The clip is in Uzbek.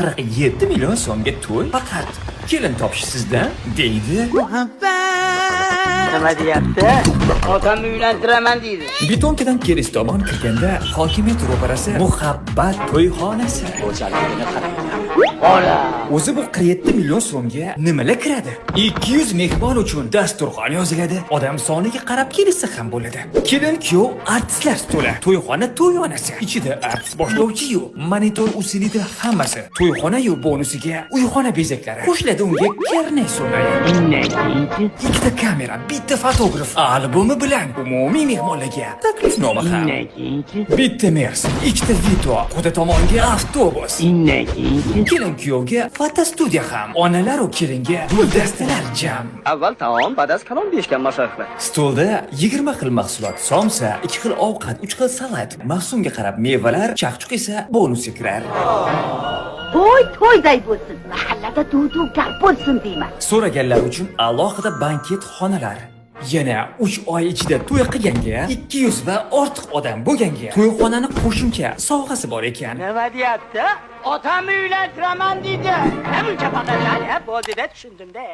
47 million so'mga to'y, faqat kelin topish sizdan, deydi. Nima deyapti? Otamni uylantiraman deydi. Betonkadan Keris tomon kirganda hokimiyat ro'parasi Muhabbat to'yxonasi. Go'zalligini qarang. Ola. O'zi bu 47 million so'mga nimalar kiradi? 200 mehmon uchun dasturxon yoziladi. Odam soniga qarab kelishsa ham bo'ladi. Kelin kuyov artistlar stoli, to'yxona to'yonasi. Ichida artist boshlovchi-yu, monitor, усилитель hammasi. To'yxona-yu bonusiga uyxona bezaklari. Qo'shiladi unga karnay surnayı. Undan keyinchi? Ikkita kamera, bitta fotograf, albomi bilan umumiy mehmonlarga taklifnoma ham. Undan keyinchi? Bitta Mers, ikkita Vito, quda tomonga avtobus. Undan keyinchi? Kelin kuyovga fotostudiya ham, onalar u kelinga guldastalar jam. Avval taom, ba'daz kalom deyishgan mashoyixlar. Stolda 20 xil mahsulot, somsa, 2 xil ovqat, 3 xil salat, mavsumga qarab mevalar, chaqchuq esa bonusga kirar. To'y to'yday bo'lsin, mahallada duv-duv gap bo'lsin deyman. So'raganlar uchun alohida banket xonalar. Yana 3 oy ichida to'y qilganga, 200 va ortiq odam bo'lganga to'yxonani qo'shimcha sovg'asi bor ekan. Nima deyapti? Otamni uylantiraman deydi. Buncha faqat bo'ldi-da, tushundim-da.